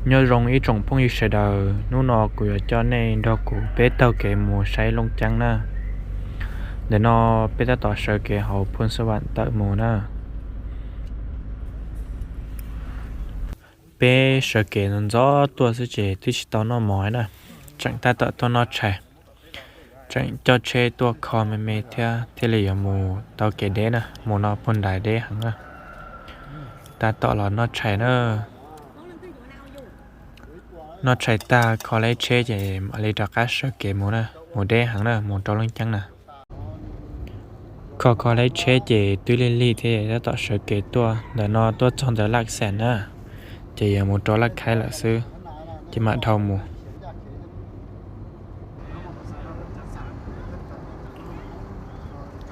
Nyob zoo ib tsoom phooj ywg sawv daws, hnub no kuv yuav coj nej nrog kuv peb taug kev mus saib Looj Ceeb na. Ntawm no peb tab tom sawv kev hauv Phoos Xas Vam tawm mus na. Peb sawv kev ntxov ntxov tuaj xwb ces twb tsis tau noj mov na, tseem tab tom tuaj noj tshais. Tseem coj tsheb tuaj kho me me thiab thiaj li yuav mus tau kev deb na, mus no puag nram deb heev na. Tab tom los noj tshais na. Noj tshais tag kho leb tsheb ces mam li rov qab sawv kev mus na, mus deb heev na, mus rau Looj Ceeb na. Kho kho leb tsheb ces twb lig lig thiab tab tom sawv kev tuaj, ntawm no tuaj txog ntawm Laj Xeem na, ces yuav mus rau Laj Khaib lawm xwb, ces mam dhau mus.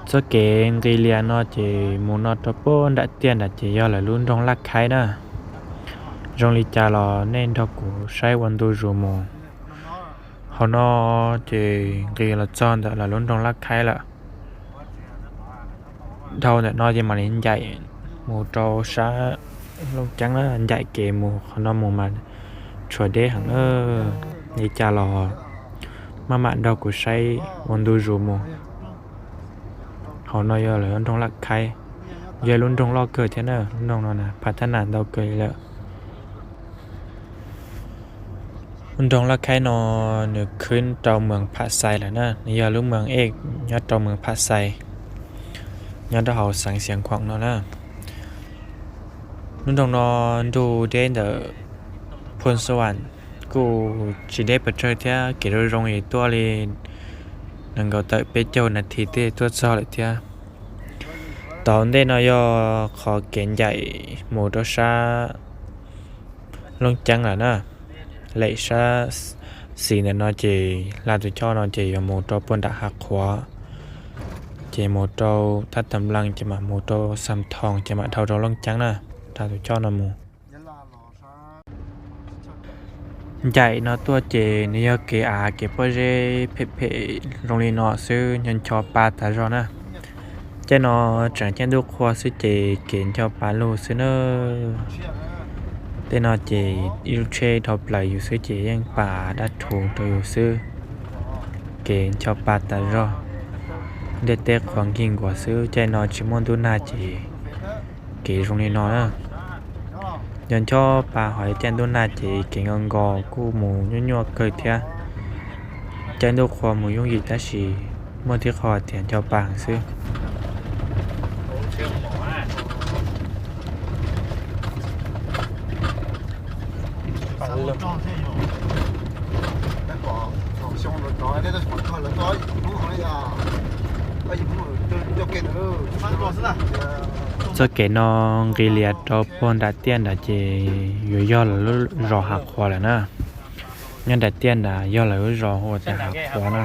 Txoj kev nqis lias no ces mus no rau puag nram tiaj nram ces yog lawv lub nroog Laj Khaib na. Zoo li cas los nej nrog kuv saib ua ntu zus mus. Hauv no ces nqis los txog ntawm lawv lub nroog Laj Khaib lawm. Dhau ntawm no ces mam li ncaim mus rau sab Looj Ceeb na, ncaim kev mus qhov no mus mas tshuav deb heev na. Li cas los maj mam nrog kuv saib ua ntu zus mus. Hauv no yog lawv lub nroog Laj Khaib, yog lub nroog loj kawg thiab na, lub nroog no na phav thab nas ntau kawg li lawm. Lub nroog Laj Khaib no nws khwb rau moos Pham Xais lawm na, nws yog lub moos ej nyob rau moos Pham Xais, nyob rau hauv xeev Xiav Khuam no na. Lub nroog no nrug deb ntawm Phoos Xas Vam kuj tsis deb pes tsawg thiab, kev zoo zoo es tuaj li nees nkaum tawm peb caug nas this tej tuaj txog lawm thiab. Tom ntej no yog qhov kev ncaim mus rau sab Looj Ceeb lawm na. Lem sab xis ntawm no ces hla tus choj no ces yuav mus rau puag nram Hav Qhuav, ces mus rau Thab Tam Nplees ces mam mus rau Xam Thoos ces mam dhau rau Looj Ceeb na, hla tus choj no mus. Ncaim no tuaj ces nws yog kev av kev pob zeb phem phem zoo li no xwb, ncho ncho pa tas zog na. Caij no tseem caij ntuj qhua xwb ces kev ncho pa lug xwb na. Tej no ces ib lub tsheb dhau plaws yus xwb ces yeej pa dab rhuv rau yus xwb. Kev ncho pa tas zog, ntiaj teb qhuav nkig nkuas xwb, caij no tsis muaj ntuj nag ces kev zoo li no na. Yog ncho pa hos caij ntuj nag ces kev nkaus nkaus kuj mus nyuaj nyuaj kawg thiab. Caij ntuj qhua mus yooj yim tab sis muaj tib qho tias ncho pa heev xwb. Txoj kev no nqis lias rau puag nram tiaj nram ces yuav yog lawv lub zos Hav Qhuav lawm na. Nyob nram tiaj nram yog lawv lub zos hu ua tias Hav Qhuav na.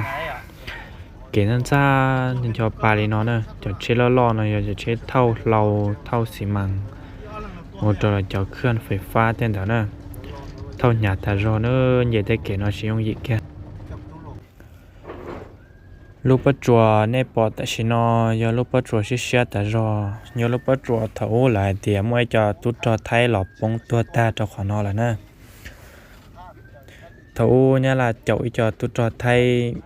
Kev ntxaj ntxaj ncho pa li no na, cov tsheb loj loj no yog cov tsheb thauj hlau thauj xi mas mus rau los cov khwj fais fab tej ntawd na, thauj hnyav tas zog na, nce tej kev no tsis yooj yim kiag. Lub pob tsuas nej pom tam sim no yog lub pob tsuas siab siab tas zog, yog lub pob tsuas thaum ub lawv hais tias muaj ib co tub rog Thaib los poob tuag tag rau qhov no lawm na. Thaum ub Nyab Laj caum ib co tub rog Thaib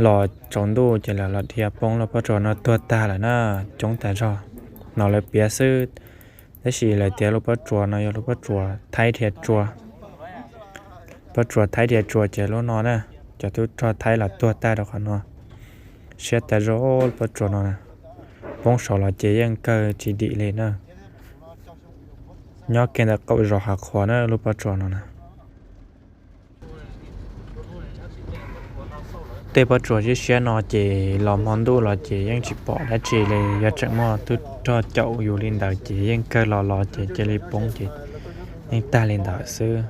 los tsaus ntuj ces lawv los dhia poob lub pob tsuas no tuag tag lawm na, coob tas zog. No lawv piav xwb, tab sis lawv tias lub pob tsuas no yog lub pob tsuas Thaib dhia tsua. Pob tsuas Thaib dhia tsua ces lub no na, cov tub rog Thaib los tuag tag rau qhov no. Siab tas zog lub pob tsuas no, poob saud los ces yeej kawg tsis dim li na. Nyob kiag ntawm qaum zos Hav Qhuav na lub pob tsuas no na. Tej pob tsuas siab siab no ces los hmo ntuj los ces yeej tsis pom dab tsi li, yog tseem muaj tub rog caum yus li ntawd ces yeej kawg los los ces cia li poob ces yeej tag li ntawd xwb.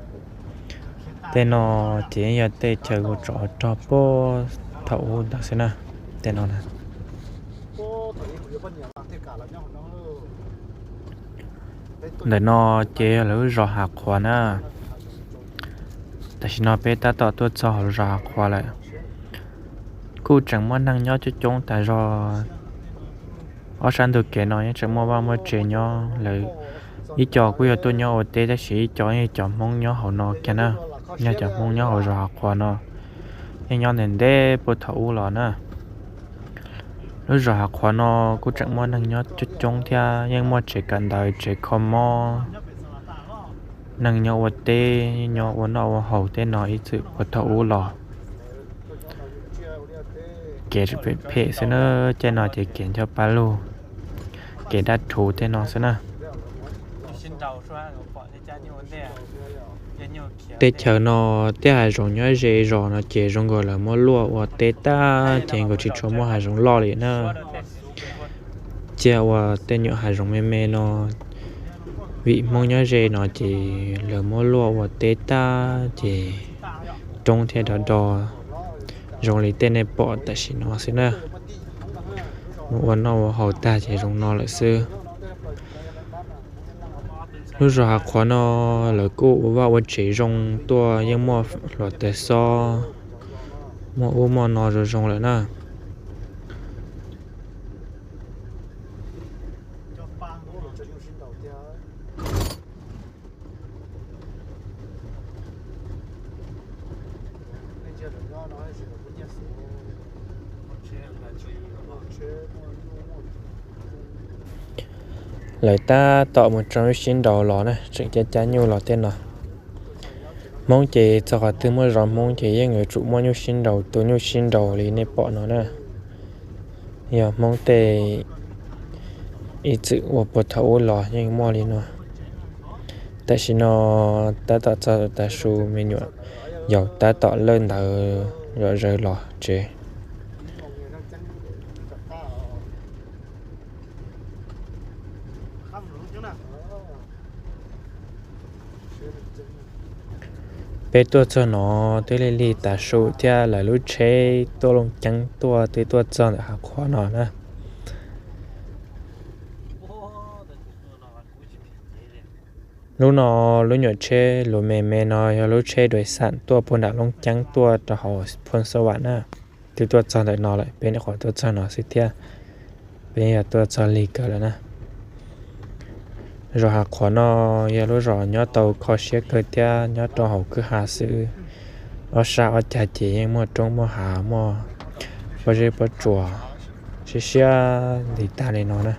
Tej no ces yeej yog tej chaw ua tsov rog puag thaum ub ntawd xwb na, tej no na. Ntawm no ces yog lawv lub zos Hav Qhuav na. Tam sim no peb tab tom tuaj txog hauv zos Hav Qhuav lawm. Kuj tseem muaj neeg nyob coob coob tas zog. Ob sab ntug kev no yeej tseem muaj vaj muaj tsev nyob, lawv Ib co kuj yog tuaj nyob ua teb tab sis ib co yog cov Hmoob nyob hauv no kiag na, yog cov Hmoob nyob hauv zos Hav Qhuav no, yeej nyob ntev ntev puag thaum ub los na. Lub zos Hav Qhuav no kuj tseem muaj neeg nyob coob coob thiab, yeej muaj tsev kawm ntawv, tsev kho mob, neeg nyob ua teb, nyob ua noj ua haus tej no ib txwm puag thaum ub los. Kev phem phem xwb na, caij no ces kev ncho pa lug, kev dab rhuv tej no xwb na. Teb chaws no tej hav zoov nyob ze zos no ces zoo nkaus lawv muab luaj ua teb tag ces nkaus tsis tshua muaj hav zoov loj li na. Cia ua tej nyuam hav zoov me me no, vim Hmoob nyob ze no ces lawv muab luaj ua teb tag ces roob thiaj do do zoo li tej nej pom tam sim no xwb na. Mus ua noj ua haus tag ces zoo no lawm xwb. Lub zos Hav Qhuav no lawv kuj ua vaj ua tsev zoo tuaj, yeej muaj hluav taws xob, muaj ub muaj no zoo zoo lawm na. Lawv tab tom mus tso nyuj sib nraus los na, tseem cab cab nyuj los tej no. Hmoob ces txog qhov twg muaj zos Hmoob ces yeej yuav tsum muaj nyuj sib nraus, tu nyuj sib nraus li nej pom no na. Yog Hmoob tej ib txwm ua puag thaum ub los yeej muaj li no. Tam sim no tab tom txog tav su me nyuam yaus tab tom lawj ntawd zom zaws los tsev. Peb tuaj txog no twb lig lig tav su thiab, lawv lub tsheb tuaj Looj Ceeb tuaj twb tuaj txog ntawm Hav Qhuav no na. Lub no, lub nyuam tsheb luv me me no yog lub tsheb dais xam tuaj puag nram Looj Ceeb tuaj rau hauv Phoos Xab Vam na. Twb tuaj txog ntawm no lawm, peb nyuam qhuav tuaj txog no xwb thiab, peb yog tuaj txog lig kawg lawm na. Zos Hav Qhuav no yog lub zos nyob tau kho siab kawg thiab nyob rau hauv kwj ha xwb. Ob sab ob cag ces yeej muaj roob muaj hav, muaj pob zeb pob tsuas siab siab nti tag li no na.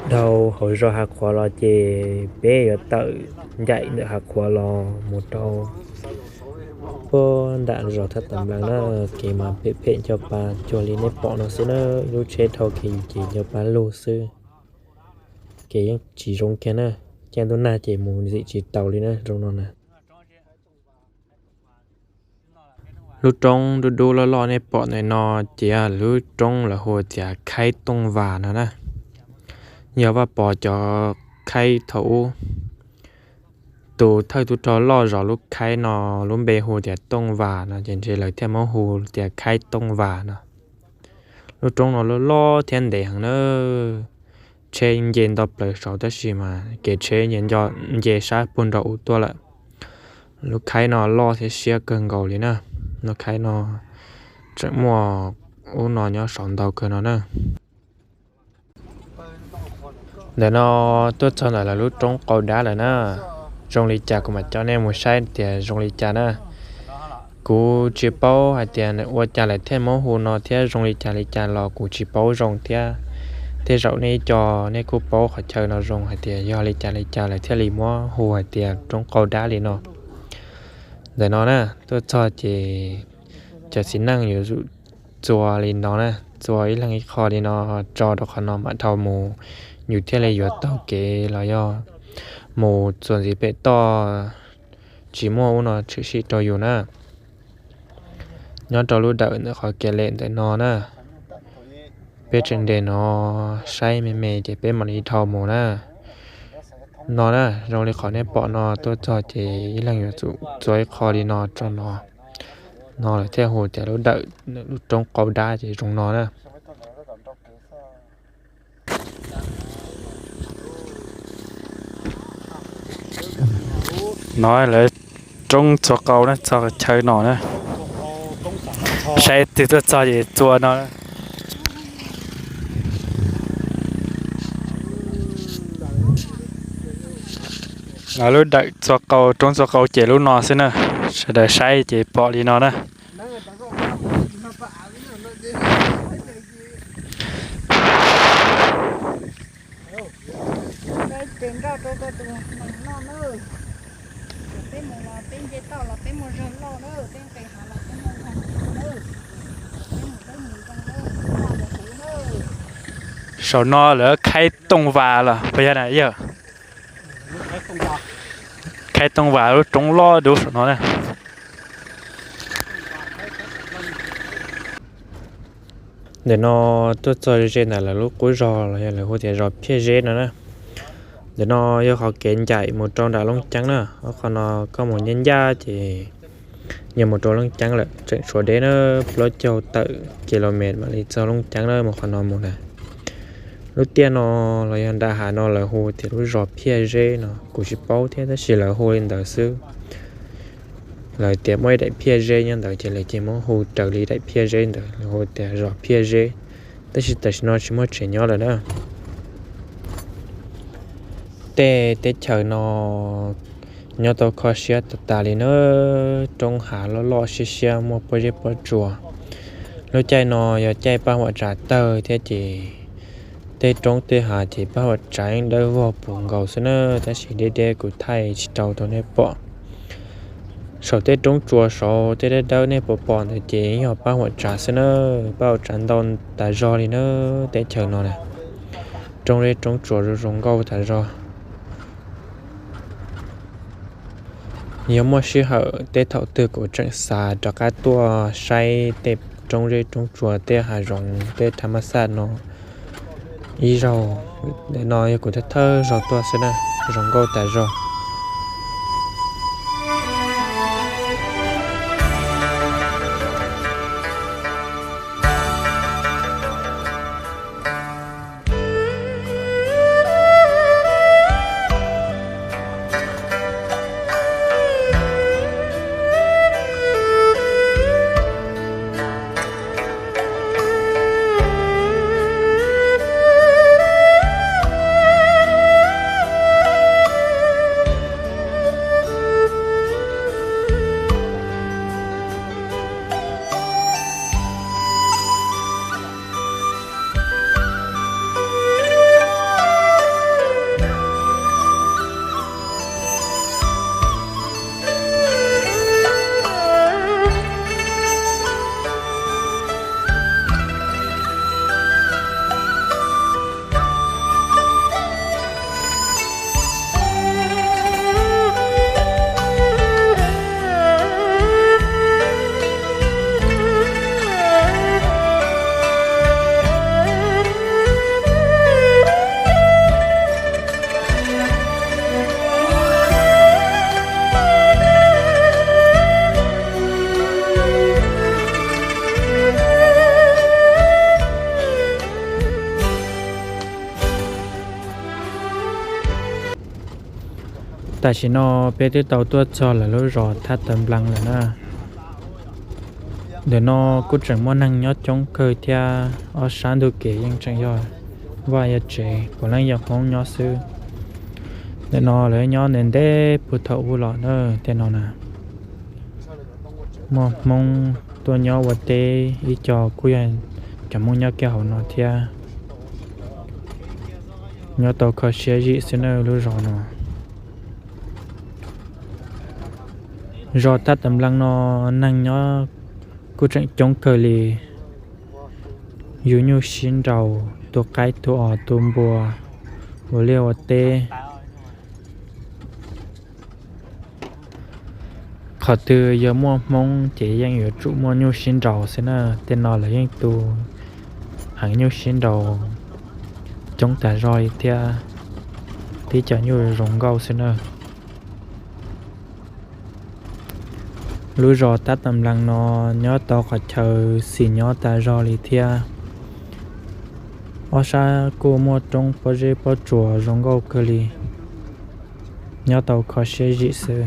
Dhau hauv zos Hav Qhuav los ces peb yuav tawm ncaim ntawm Hav Qhuav los mus rau puag nram zos Thaj Tam Nplaws na. Kev mas phem phem ncho pa cuag li nej pom no xwb na, ib lub tsheb dhau kev ces ncho pa lug xwb. Kev yeej tsis zoo kiag na, caij ntuj nag ces mus ntxim tsis taus li na zoo no na. Lub roob dub dub loj loj nej pom ntawm no ces lub roob lawv hu tias Khaib Tooj Vas no na. Yog Vaj Pov cov khaib thaum ub, tus thawj tub rog loj zov lub khaib no, lub npe hu tias Tooj Vas no ces ntshe lawv thiaj muab hu tias Khaib Tooj Vas no. Lub roob no loj loj thiab ntev heev na, tsheb nce nto plaws saud tab sis mas kev tsheb nce sab puag nraum ub tuaj lawm. Lub khaib no loj thiab siab kawg nkaus li na. Lub khaib no tseem muaj ub no nyob saud ntau kawg no na. Ntawm no tuaj txog ntawm lawv lub roob qau dab lawm na. Zoo li cas kuv mam coj nej mus saib tias zoo li cas na. Kuv tsis paub hais tias ua cas lawv thiaj muab hu no thiab zoo li cas li cas los kuv tsis paub zoo thiab. Tej zaum nej ib co nej kuj paub qhov chaw no zoo hais tias yog li cas li cas lawv thiaj li muab hu hais tias roob qau dab li no. Ntawm no na, tuaj txog ces cov txiv neej yuav tsum txua li no na, txua ib leeg ib qho li no tso rau qhov no mam dhau mus, yus thiaj li yuav taug kev los yog mus txuas ntxiv pem toj tsis muaj ub no tshwm sim rau yus na. Nyob rau lub dawm ntawm qhov kev lem ntawm no na, peb tseem nres no saib me me ces peb mam li dhau mus na. No na, zoo li qhov nej pom no tuaj txog ces ib leeg yuav tsum txua ib qho li no tso no. No lawv thiaj hu tias lub dawm lub roob qau dab ces zoo no na. No lawv roob txhua qau na, txog chaw no na. Saib twg tuaj txog ces txua no. Lawv lub dawm txhua qau, roob txhua qau ces lub no xwb na. Sawv daws saib ces pom li no na. Saum no lawv khaib tooj vas los puas yog na yawg? Khaib tooj vas lub roob loj dub saum no na. Ntawm no tuaj txog ze ntawm lawv lub qub zos los yog lawv hu tias zos Phiaj Zeb no na. Ntawm no yog qhov kev ncaim mus rau nram Looj Ceeb na, ob qhov no koj mus ncaj ncaj ces yog mus rau Looj Ceeb lawm, tseem tshuav deb na, plaub caug tawm kilomet mam li txog Looj Ceeb na, mus qhov no mus na. Lub tiaj no los yog nram hav no lawv hu tias lub zos Phiaj Zeb no, kuv tsis paub thiab tab sis lawv hu li ntawd xwb. Lawv tias muaj ib daim phiaj zeb nyob ntawd ces lawv cia li muab hu raws li daim phiaj zeb ntawd, lawv hu tias zos Phiaj Zeb, tab sis tam sim no tsis muaj tsev nyob lawm na. Tej teb chaws no nyob tau kho siab tas tas li na, roob hav loj loj siab siab muaj pob zeb pob tsuas. Lub caij no yog caij paj huam tsav tawg thiab ces tej roob tej hav ces paj huam tsav yeej dawb vog puv nkaus xwb na, tab sis deb deb kuv thaij tsis rau rau nej pom. Saum tej roob tsuas saud tej dawb dawb nej puas pom ntawd ces yog paj huam tsav xwb na, paj huam tsav ntau tas zog li na, teb chaws no na. Roob zeb roob tsuas zoo zoo nkauj tas zog. Yog muaj sij hawm tej thaum twg kuv tseem xav rov qab tuaj saib tej roob zeb roob tsuas tej hav zoov tej tha mab xaj no ib zaug. Ntawm no yog kuv thawj thawj zaug tuaj xwb na, zoo nkauj tas zog. Tam sim no peb twb tau tuaj txog lawv lub zos Thab Tawv Nplees lawm na. Ntawm no kuj tseem muaj neeg nyob coob kawg thiab, ob sab ntug kev yeej tseem yog vaj yog tsev puav leej yog Hmoob nyob xwb. Ntawm no lawv nyob ntev ntev puag thaum ub los na, tej no na. Muaj Hmoob tuaj nyob ua teb ib co kuj yog cov Hmoob nyob kiag hauv no thiab. Nyob tau kho siab zim xwb na lub zos no. Zos Thab Tawv Nplees no neeg nyob kuj tseem coob kawg li. Yug nyuj sib nraus, tu qaib tu os tu npua, ua liaj ua teb. Qhov twg yog muaj Hmoob ces yeej yuav tsum muaj nyuj sib nraus xwb na. Tej no lawv yeej tu heev nyuj sib nraus coob tas zog li thiab. Tib co nyuj zoo nkauj xwb na. Lub zos Thab Tawv Nplees no nyob tau qhov chaw xis nyob tas zog li thiab. Ob sab kuj muaj roob pob zeb pob tsuas zoo nkauj kawg li. Nyob tau kho siab zim xwb.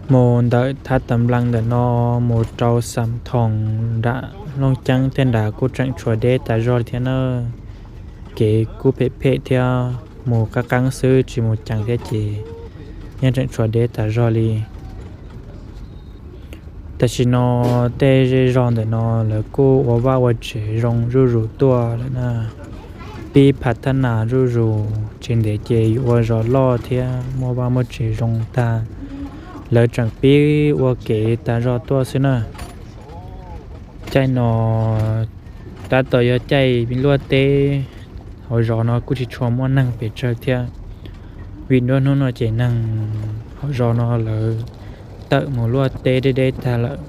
Mus ntawm Thab Tam Nplas ntawm no mus rau Xam Thoos nram Looj Ceeb tej nrad kuj tseem tshuav deb tas zog li thiab na. Kev kuj phem phem thiab, mus qab qeeb xwb tsis mus ceev thiab ces yeej tseem tshuav deb tas zog li. Tam sim no tej zej zog ntawm no lawv kuj ua vaj ua tsev zoo zuj zus tuaj lawm na. Pib phav thab nas zuj zus, tsis ntev ces yuav ua zos loj thiab muaj vaj muaj tsev zoo tag. Lawv tseem pib ua kev tas zog tuaj xwb na. Caij no tab tom yog caij luaj teb, hauv zos no kuj tsis tshua muaj neeg pes tsawg thiab, vim nruab hnub no ces neeg hauv zos no lawv tawm mus luaj teb deb deb tag lawm,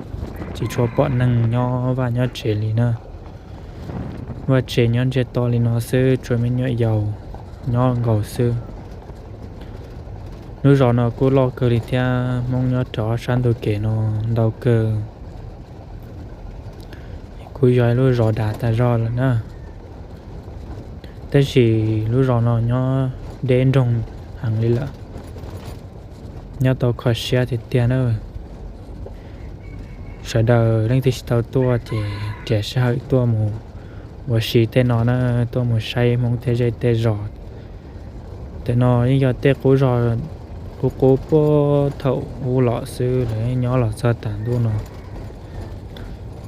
tsis tshua pom neeg nyob vaj nyob tsev li na. Vaj tsev nyob ntsiag to li no xwb, tsuas me nyuam yaus nyob nkaus xwb. Lub zos no kuj loj kawg li thiab, Hmoob nyob rau ob sab ntug kev no ntau kawg. Kuj yog ib lub zos dav tas zog lawm na. Tab sis lub zos no nyob deb nroog heev li lawm, nyob tau kho siab tiag tiag na. Sawv daws leej twg tsis tau tuaj ces nrhiav sij hawm tuaj mus ua si tej no na, tuaj mus saib Hmoob tej zej tej zos. Tej no yeej yog tej qub zos qub qub puag thaum ub los xwb, lawv nyob los txog tas ntuj no.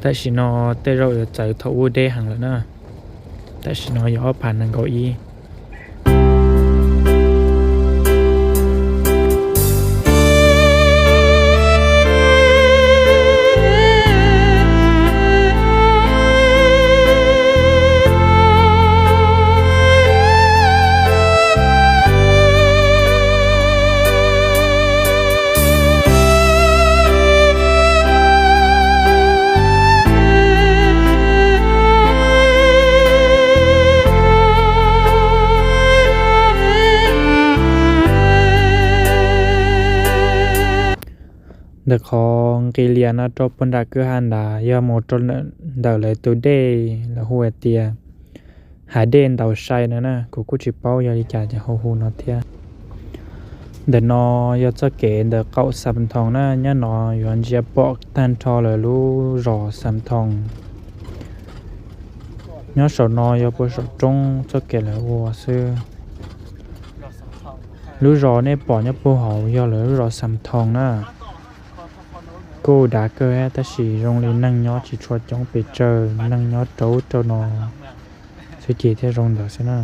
Tam sim no tej zaum yuav txawv thaum ub deb heev lawm na. Tam sim no yog ob phav nees nkaum ib. Ntawm qhov nqis lias no rau puag nram kwj ha nrad yog mus rau ntawm lawv tus dej, lawv hu hais tias hav dej ntaus sai no na, kuv kuj tsis paub yog li cas ces hu hu no thiab. Ntawm no yog txoj kev ntawm qaum Xam Thoos na, nyob no yuav ntsia pom tag nrho lawv lub zos Xam Thoos. Nyob saum no yog puag saum roob txoj kev lawv ua xwb. Lub zos nej pom nyob puag hauv yog lawv lub zos Xam Thoos na. Kuj dav kawg tab sis zoo li neeg nyob tsis tshua coob pes tsawg, neeg nyob rau ub rau no xwb ces thiaj zoo ntawd xwb na.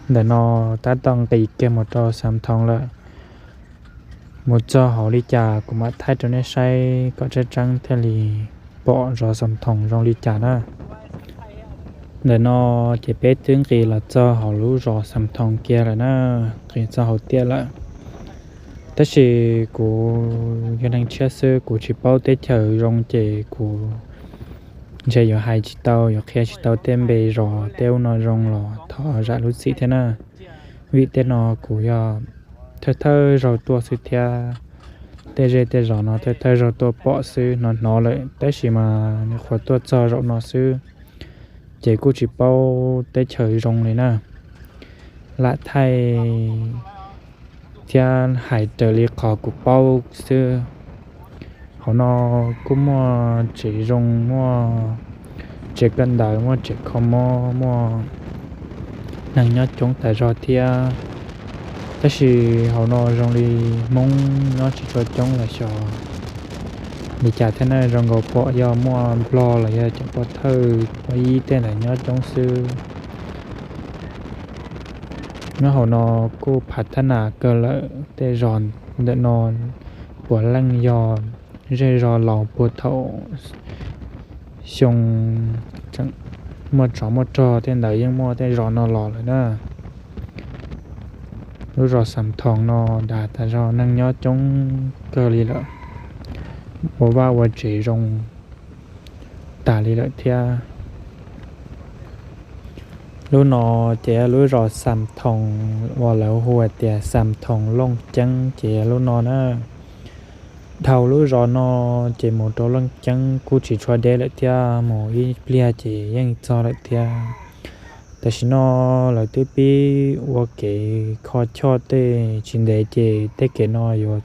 Ntawm no tab tom nqis kiag mus rau Xam Thoos lawm. Mus txog hauv li cas kuv mam thaij rau nej saib kom tseeb tseeb thiaj li pom zos Xam Thoos zoo li cas na. Ntawm no ces peb twb nqis los txog hauv lub zos Xam Thoos kiag lawm na, nqis txog hauv tiaj lawm. Tab sis kuv yog neeg tshiab xwb, kuv tsis paub teb chaws zoo ces kuv ntshe yuav hais tsis tau, yuav qhia tsis tau tej npe zos tej ub no zoo los thov zam lub txim thiab na. Vim tej no kuv yog thawj thawj zaug tuaj xwb thiab, tej zej tej zos no thawj thawj zaug tuaj pom xwb, hnov hnov lawm tab sis mas nyuam qhuav tuaj txog zaum no xwb, ces kuj tsis paub teb chaws zoo li na. Lam thaij thiab hais raws li qhov kuv paub xwb. Hauv no kuj muaj tsev zoo, muaj tsev kawm ntawv, muaj tsev kho mob, muaj neeg nyob coob tas zog thiab. Tab sis hauv no zoo li Hmoob nyob tsis tshua coob los xyov li cas thiab na, zoo nkaus pom yog muaj Nplog los yog cov pov thawj pov ib tej ntawd nyob coob xwb. Nyob hauv no kuj phav thab nas kawg lawm, tej zos ntawm no puav leej yog zej zos laus puag thaum xyoo tseem muaj tsov muaj rog tej ntawd yeej muaj tej zos no los lawm na. Lub zos Xam Thoos no dav tas zog, neeg nyob coob kawg li lawm, ua vaj ua tsev zoo tas li lawm thiab. Lub no ces lub zos Xam Thoos uas lawv hu hais tias Xam Thoos Looj Ceeb ces lub no na. Dhau lub zos no ces mus rau Looj Ceeb kuj tsis tshua deb lawm thiab, mus ib pliag ces yeej txog lawm thiab. Tam sim no lawv twb pib ua kev kho choj tej, tsis ntev ces tej kev no yuav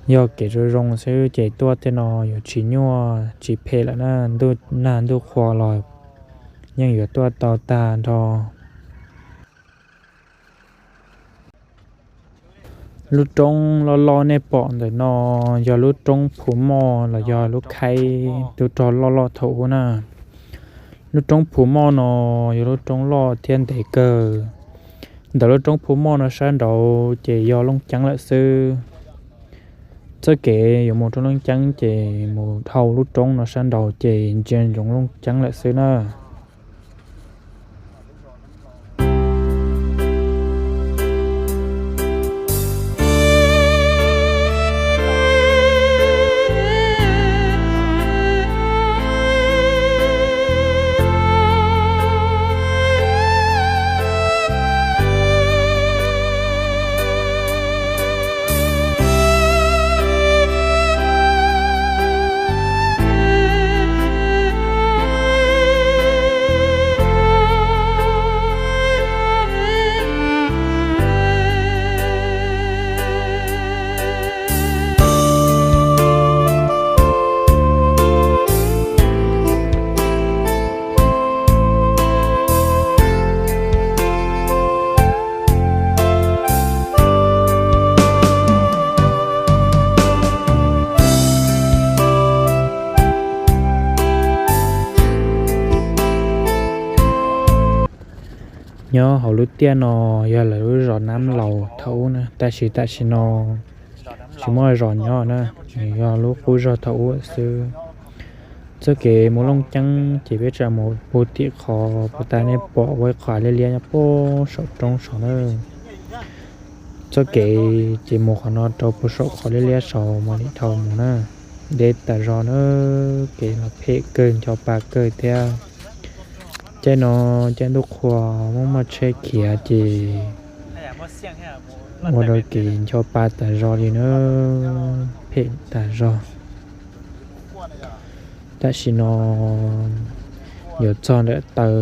yog kev zoo zoo xwb ces tuaj tej no yuav tsis nyuaj tsis phem lawm na, ntuj nag ntuj qhua los yeej yuav tuaj tau tag nrho. Lub roob loj loj nej pom ntawm no yog lub roob Phu Moj los yog lub khaib tub rog loj loj thaum ub na. Lub roob Phu Moj no yog lub roob loj thiab ntev kawg. Ntawm lub roob Phu Moj no sab nraud ces yog Looj Ceeb lawm xwb. Txoj kev yuav mus rau Looj Ceeb ces mus dhau lub roob no sab nraud ces ntsia ntsoov Looj Ceeb lawm xwb na. Nyob hauv lub tiaj no yog lawv lub zos Nab Laus thaum ub na, tab sis tam sim no tsis muaj zos nyob na, yog lub qub zog thaum ub xwb. Txoj kev mus Looj Ceeb ces peb tsa mus puag tim qhov puag ta nej pom ua ib qho liab liab nyob puag saum roob saud na. Txoj kev ces mus qhov no rau puag saum qhov liab liab saud mam li dhau mus na. Deb tas zog na, kev los phem kawg ncho pa kawg thiab. Caij no caij ntuj qhua muaj muaj tsheb khiav ces ua rau kev ncho pa tas zog li na, phem tas zog. Tam sim no yuav txog ntawm taw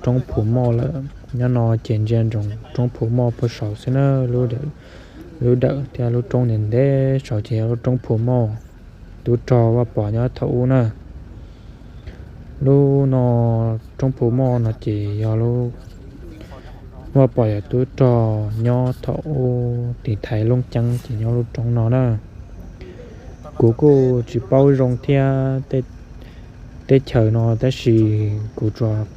roob Phu Moj lawm. Nyob no ces ntsia ntsoov roob Phu Moj puag saud xwb na, lub dawm thiab lub roob ntev ntev saud ces yog lub roob Phu Moj tub rog Vaj Pov nyob thaum ub na. Lub no roob Phu Moj no ces yog lub Vaj Pov yog tub rog nyob thaum ub tiv thaiv Looj Ceeb ces nyob lub roob no na. Kuv kuj tsis paub zoo thiab teb chaws no tab sis kuv tsuas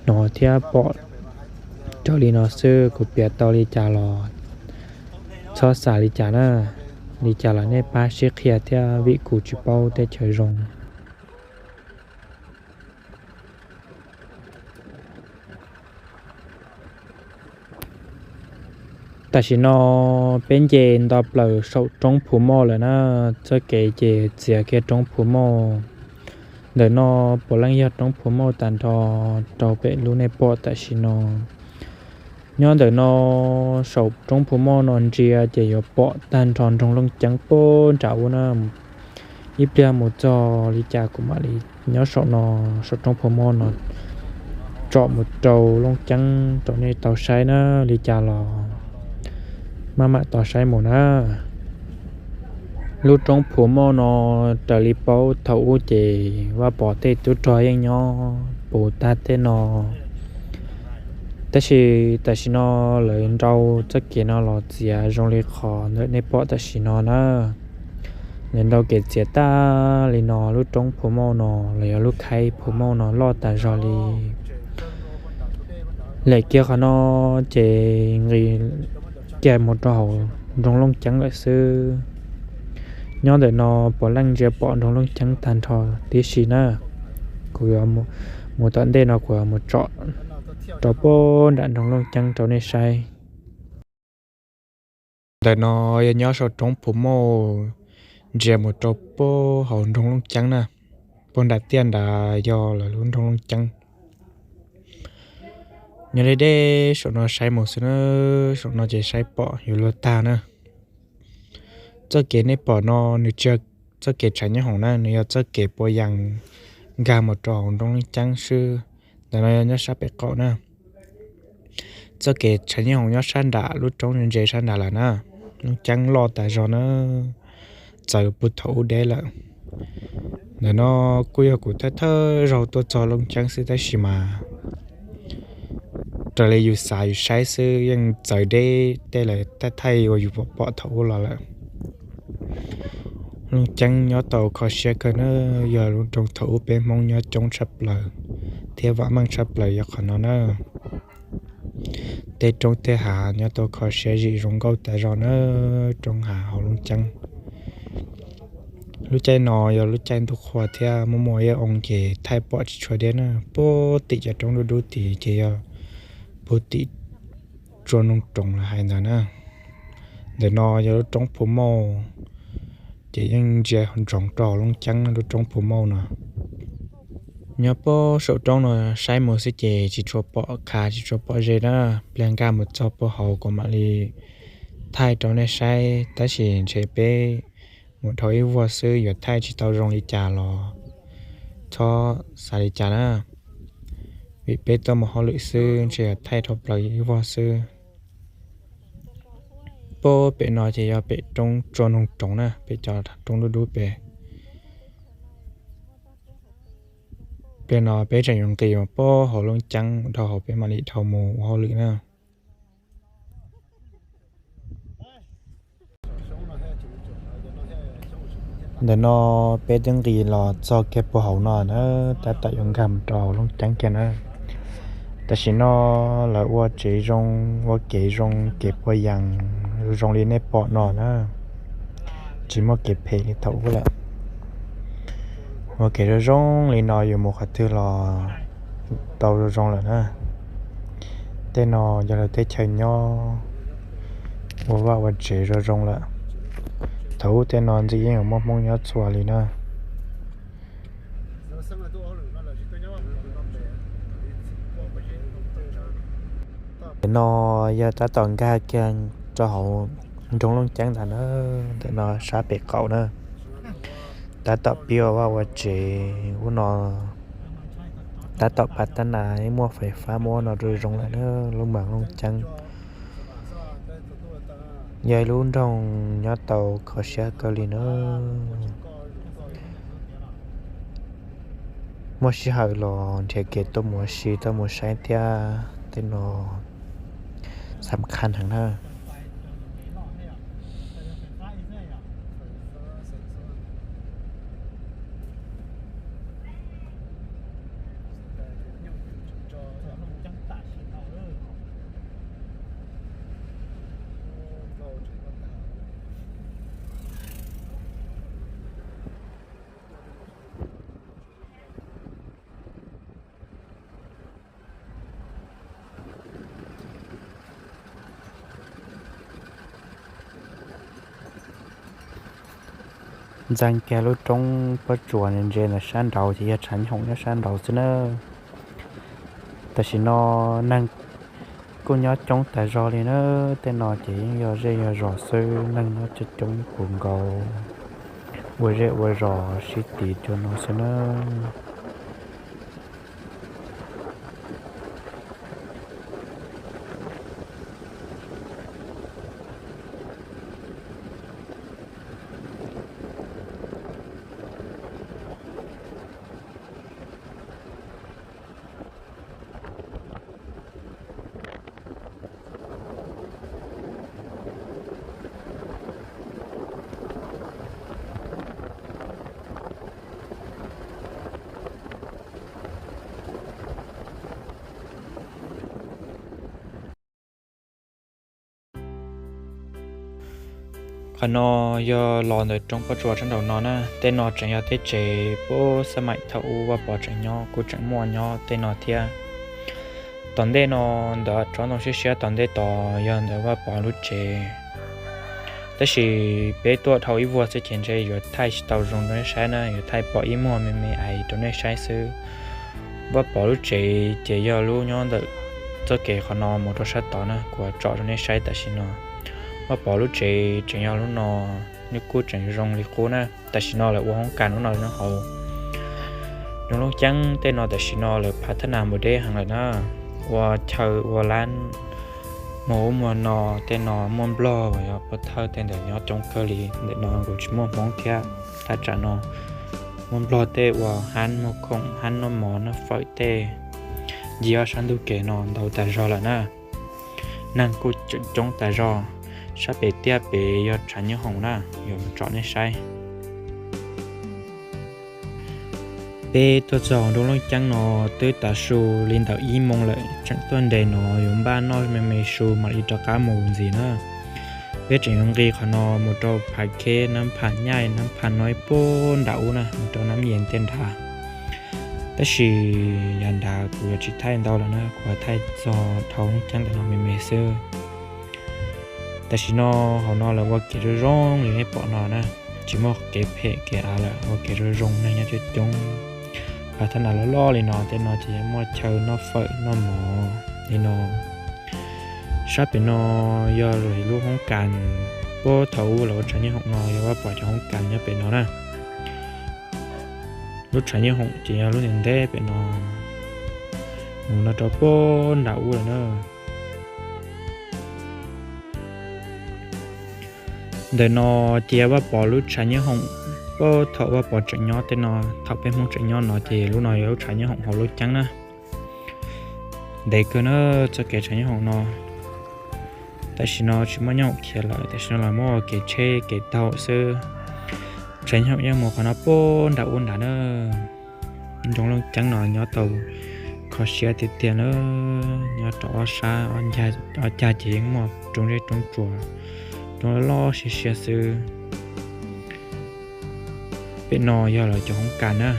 hnov thiab pom raws li no xwb, kuv piav tau li cas los txhob xav li cas na. Li cas los nej pab sib qhia thiab vim kuv tsis paub teb chaws zoo. Tam sim no peb nce nto plaws saum roob Phu Moj lawm na, txoj kev ces txiav kiag roob Phu Moj. Ntawm no puav leej yog roob Phu Moj tag nrho rau pem lub nej pom tam sim no. Nyob ntawm no saum roob Phu Moj no ntsia ces yuav pom tag nrho nroog Looj Ceeb puag nram ub na. Ib pliag mus txog li cas kuv mam li nyob saum no, saum roob Phu Moj no tsom mus rau Looj Ceeb rau nej tau saib na, li cas los maj mam tau saib mus na. Lub roob Phu Moj no raws li paub thaum ub ces Vaj Pov tej tub rog yeej nyob puv tag tej no. Tab sis tam sim no lawv nrau txoj kev no los txiav zoo li qhov ntawm nej pom tam sim no na. Lawv nrau kev txiav tag li no, lub roob Phu Moj no los yog lub khaib Phu Moj no loj tas zog li. Lem kiag qhov no ces nqis kiag mus rau hauv nroog Looj Ceeb lawm xwb. Nyob ntawm no puav leej ntsia pom nroog Looj Ceeb tag nrho tib si na. Kuv yuav mus tom ntej no kuv yuav mus tsom rau puag nram nroog Looj Ceeb rau nej saib. Ntawm no yog nyob saum roob Phu Moj, ntsia mus rau puag hauv nroog Looj Ceeb na. Puag nram tiaj nrad yog lawv lub nroog Looj Ceeb. Nyob deb deb saum no saib mus xwb na, saum no ces saib pom yuav luag tag na. Txoj kev nej pom no nws tsis yog txoj kev tshav nyob hoom na, nws yog txoj kev puav yees nkag mus rau hauv nroog Looj Ceeb xwb. Ntawm no yog nyob sab pem qaum na. Txoj kev tshav nyob hoom nyob sab nram lub roob ntse sab nrad lawm na. Looj Ceeb loj tas zog na. txawv puag thaum ub deb lawm. Ntawm no kuj yog kuv thawj thawj zaug tuaj txog Looj Ceeb xwb tab sis mas raws li yus xav yus saib xwb yeej txawv deb tej lawv thaij thaij uas yus pom pom thaum ub los lawm. Looj Ceeb nyob tau kho siab kawg na, yog lub nroog thaum ub peb Hmoob nyob coob tshaj plaws thiab vam meej tshaj plaws yog qhov no na. Tej roob tej hav nyob tau kho siab zim zoo nkauj tas zog na, roob hav hauv Looj Ceeb. Lub caij no yog lub caij ntuj qhua thiab muaj muaj ib oo ces thaij pom tsis tshua deb na, puag tim cov roob dub dub tid ces yog puag tim Tsua Noog Roov lawv hais ntawd na. Ntawm no yog lub roob Phu Mauj, ces yeej ntsia ntsoov rau hauv Looj Ceeb lub roob Phu Mauj no. Nyob puag saum roob no saib mus xwb ces tsis tshua pom khav tsis tshua pom ze na, pliag nkag mus txog puag hauv kuv mam li thaij rau nej saib, tab sis ntshe peb mus dhau ib vuag xwb yuav thaij tsis tau zoo li cas los txhob xav li cas na, vim peb tuaj mus hauj lwm xwb ntshe yuav thaij dhau plaws ib vuag xwb. Puag pem no ces yog pem roob Tsua Noog Roov na, pem cov roob dub dub pem. Pliag no peb tseem yuav nqis mus puag hauv Looj Ceeb dhau hauv peb mam li dhau mus ua hauj lwm na. Ntawm no peb twb nqis los txog kiag puag hauv no na, tab tom yuav nkag mus rau hauv Looj Ceeb kiag na. Tam sim no lawv ua tsev zoo, ua kev zoo, kev puas yees zoo li nej pom no na, tsis muaj kev phem li thaum ub lawm. Ua kev zoo zoo li no yus mus qhov twg los tau zoo zoo lawm na. Tej no yog lawv teb chaws nyob ua vaj ua tsev zoo zoo lawm. Thaum ub tej no ntxim yeej yuav muaj Hmoob nyob txhua li na. Ntawm no yog tab tom nkag kiag rau hauv nroog Looj Ceeb ntag na, ntawm no sab pem qaum na. Tab tom pib ua vaj ua tsev ub no, tab tom phav tab nas muaj fais fab muab no rau zoo lawm na, lub mas Looj Ceeb. Yog ib lub nroog nyob tau kho siab kawg li na. Muaj sij hawm los nrhiav kev tuaj mus ua si tuaj mus saib thiab, tej no xam khaj heev na. Ntxeev kiag lub roob pob tsuas ntse ntawm sab nraud ces yog tshav nyooj nyob sab nraud xwb na. Tam sim no neeg kuj nyob coob tas zog li na, tej no ces yeej yog zej yog zos xwb, neeg nyob coob coob puv nkaus, ua zej ua zos sib tiv cuag no xwb na. Qhov no yog los ntawm roob pob tsuas sab nraum no na, tej no tseem yog tej tsev puag xab maim thaum ub Vaj Pov tseem nyob kuj tseem muaj nyob tej no thiab. Tom ntej no ntawm tsob ntoo siab siab tom ntej tod yog ntawm Vaj Pov lub tsev. Tab sis peb tuaj dhau ib vuag xwb ces ntshe yuav thaij tsis tau zoo rau nej saib na, yuav thaij pom ib muag me me ais rau nej saib xwb. Vaj Pov lub tsev ces yog lub nyob ntawm txoj kev qhov no mus rau sab tod na, kuv tsom rau nej saib tam sim no. Vaj Pov lub tsev tseem yog lub no, nws kuj tseem zoo li qub na. Tam sim no lawv ua hoob kas lub no nyob hauv. Nyob Looj Ceeb tej no tam sim no lawv phav thab nas mus deb heev lawm na, ua chaw ua lab Muaj ub muaj no, tej no muaj nplog uas yog pov thawj tej ntawd nyob coob kawg li. Ntawm no kuj tsis muaj Hmoob thiab, thaj tsam no muaj nplog tej uas hab muag khoom hab noj mov noj fawm tej ncig ob sab ntug kev no ntau tas zog lawm na. Neeg kuj tseem coob tas zog. Sab pem tiaj pem yog tshav nyob hoom na, yuav mus tsom nej saib. Peb tuaj txog nroog Looj Ceeb no twb tav su li ntawm ib moos lawm, tseem tuaj nres no yuav npaj noj me me su mam li rov qab mus ntxiv na. Peb tseem yuav nqis qhov no mus rau Pham Kheb, Nab Pham Nyaij, Nab Pham Noib puag nram ub na, mus rau Nab Yees tej nrad. Tab sis yav nrad kuv yuav tsis thaij ntau lawm na, kuv thaij txog dhau Looj Ceeb ntawm no me me xwb. Tam sim no hauv no lawv ua kev zoo zoo li nej pom no na, tsis muaj kev phem kev av lawm, ua kev zoo zoo neeg nyob coob coob. Pas thab nas loj loj li no tej no ces yeej muaj chaw noj fawm noj mov li no. Sab pem no yog lub hoob kas, puag thaum ub lawv ua tshav nyob hoom no yog Vaj Pov cov hoob kas nyob pem no na. Lub tshav nyob hoom ces yog lub ntev ntev pem no, mus no rau puag nram ub lawm na. Ntawm no ces yog Vaj Pov lub tshav nyob hoom, puag thaum Vaj Pov tseem nyob tej no, thaum peb Hmoob tseem nyob no ces lub no yog lub tshav nyob hoom hauv Looj Ceeb na. Ntev kawg na, txoj kev tshav nyob hoom no. Tam sim no tsis muaj nyob hoom khiav lawm, tam sim no los muaj kev tsheb kev taug xwb. Tshav nyob hoom yeej mus qhov no puag nram ub nrad na. Nroog Looj Ceeb no nyob tau kho siab tiag tiag na, nyob rau ob sab ob cag ces yeej muaj roob zeb roob tsuas, roob loj loj siab siab xwb. Pem no yog lawv cov hoob kas na.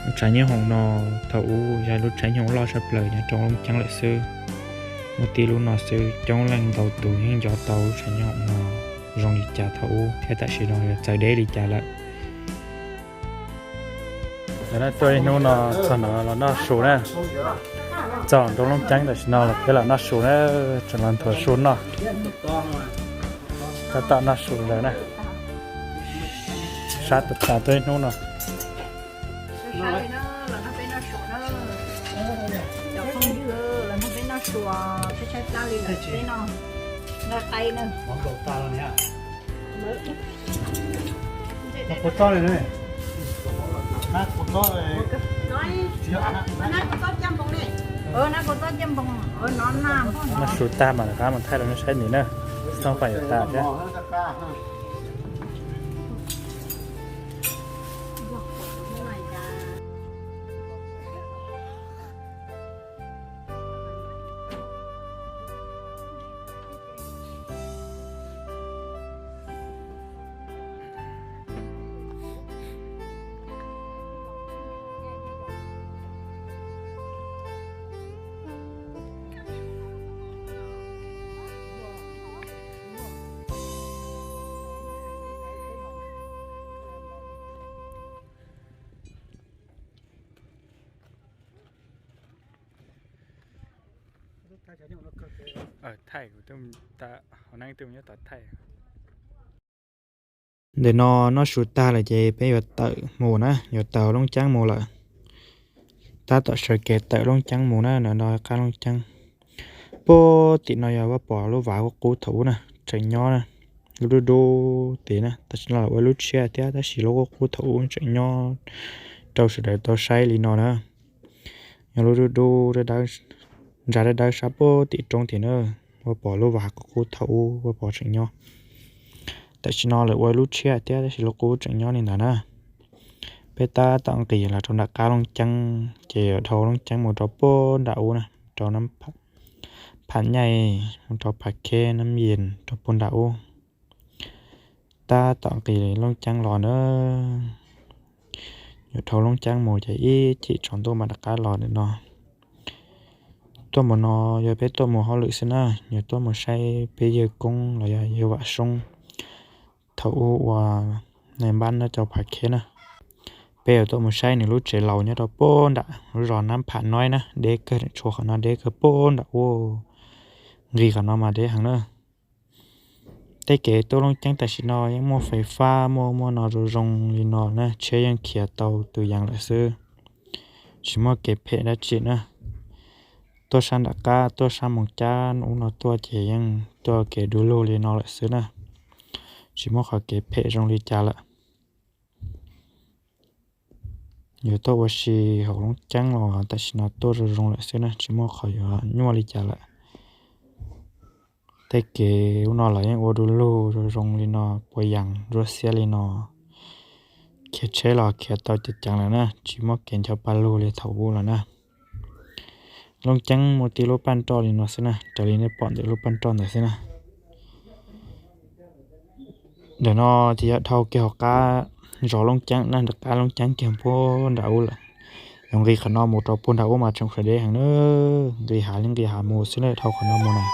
Lub tshav nyob hoom no thaum ub yog lub tshav nyob hoom loj sab plaws nyob rau Looj Ceeb lawm xwb. Muaj tib lub no xwb, coob leej ntau tus yeej nco tau lub tshav nyob hoom no zoo li cas thaum ub thiab tam sim no yuav txawv deb li cas lawm. Lawv tuaj ib hnub no txog no los noj su na. Txog nroog Looj Ceeb tam sim no los peb los noj su na, tseem los nthuav su noj. Tab tom noj su ntawd na. Sab tas tas tuaj ib hnub no. Noj su tag mam rov qab mus thaij rau nej saib ntxiv na. Txhob pam yuav tas thiab. Thaij, hauv neeb twb nyob tod thaij. Ntawm no noj su tag lawm ces peb yuav tawm mus na, yuav tawm Looj Ceeb mus lawm. Tab tom sawv kev tawm Looj Ceeb mus na, no no qab Looj Ceeb. Puag tim no yog Vaj Pov lub vas qub qub thaum ub na, tseem nyob na, lub dub dub tid na, tam sim no los ua lub tshiab thiab tab sis lub qub qub thaum ub tseem nyob rau sawv daws tau saib li no na. Yog lub dub dub ntsa dawb dawb sab puag tim roob tid na, Vaj Pov lub vas qub qub thaum ub Vaj Pov tseem nyob. Tam sim no lawv ua lub tshiab thiab tab sis lub qub tseem nyob li ntawd na. Peb tab tom nqis los rau nram qab Looj Ceeb ces yuav dhau Looj Ceeb mus rau puag nram ub na, rau Pham Nyaij, mus rau Pham Kheb, Nab Yees rau puag nram ub. Tab tom nqis Looj Ceeb los na, yuav dhau Looj Ceeb mus ces ib chim tsaus ntuj mam rov qab los ntawm no. Tuaj mus no yog peb tuaj mus hauj lwm xwb na, yuav tuaj mus saib peb yawg Koob los yog yawg Vam Soob thaum ub ua nai npab nyob rau Pham Kheb na. Peb yuav tuaj mus saib nws lub tsev laus nyob rau puag nram lub zos Nab Pham Noib na, deb kawg, tshua qhov no deb kawg puag nram ub, nqis qhov no mas deb heev na. Tej kev tuaj Looj Ceeb tam sim no yeej muaj fais fab muaj muaj no zoo zoo li no na, tsheb yeej khiav tau tus yees lawm xwb, tsis muaj kev phem dab tsi na. tuaj sab nram qab, tuaj sab Moos Cab ub no tuaj ces yeej tuaj kev du lug li no lawm xwb na, tsis muaj qhov kev phem zoo li cas lawm. Yuav tuaj ua si hauv Looj Ceeb los tam sim no tuaj zoo zoo lawm xwb na, tsis muaj qhov yuav nyuaj li cas lawm. Tej kev ub no los yeej ua du lug zoo zoo li no, puas yees ntsuab xiab li no, khiav tsheb los khiav tau ceev ceev lawm na, tsis muaj kev ncho pa lug li thaum ub lawm na. Looj Ceeb muaj tib lub paj nroj li no xwb na, raws li nej pom ntawm lub paj nroj ntawd xwb na. Ntawm no ces yog dhau kiag hauv qab zos Looj Ceeb na, nram qab Looj Ceeb kiag puag nram ub lawm. Yog nqis qhov no mus rau puag nram ub mas tseem sawv deb heev na, nqis hav li nqis hav mus xwb na, dhau qhov no mus na.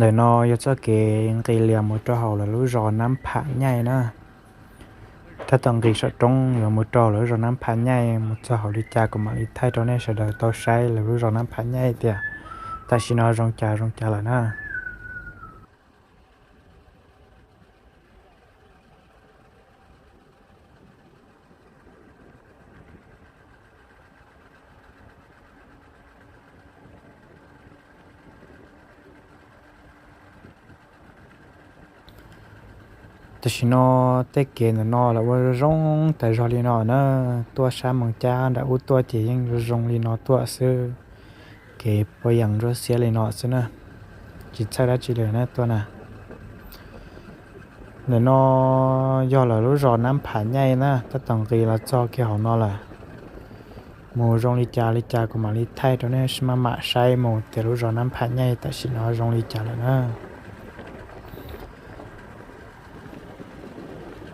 Ntawm no yog txoj kev nqis lias mus rau hauv lawv lub zos Nab Pham Nyaij na. Tab tom nqis saum roob yuav mus rau lawv lub zos Nab Pham Nyaij, mus txog hauv li cas kuv mam li thaij rau nej sawv daws tau saib lawv lub zos Nab Pham Nyaij tias tam sim no zoo cas zoo cas lawm na. Tam sim no tej kev ntawm no lawv ua zoo tas zog li no na, tuaj sab Moos Cab nram ub tuaj ces yeej zoo zoo li no tuaj xwb. Kev puas yees ntsuab xiab li no xwb na, tsis txhawj dab tsi li na tuaj na. Ntawm no yog lawv lub zos Nab Pham Nyaij na, tab tom nqis los txog kiag hauv no lawm. Mus zoo li cas li cas kuv mam li thaij rau nej maj mam saib mus tias lub zos Nab Pham Nyaij tam sim no zoo li cas lawm na.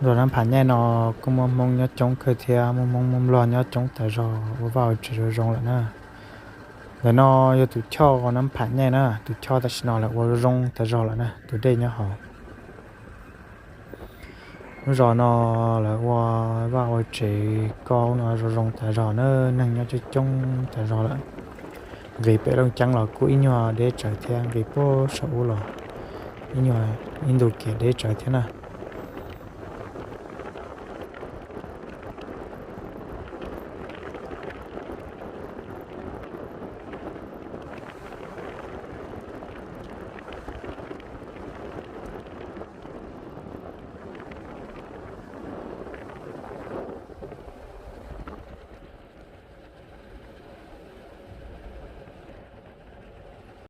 Zos Nab Pham Nyaij no kuj muaj Hmoob nyob coob kawg thiab, muaj Hmoob muaj Nplog nyob coob tas zog, ua vaj ua tsev zoo zoo lawm na. Ntawm no yog tus choj Nab Pham Nyaij na, tus choj tam sim no lawv ua zoo tas zog lawm na, tus dej nyob hauv. Lub zos no lawv ua vaj ua tsev koj no zoo zoo tas zog na, neeg nyob coob coob tas zog lawm. Nqis pem Looj Ceeb los kuj ib nyuag deb tsawv thiab, nqis puag saum ub los ib nyuag ib ntu kev deb tsawv thiab na.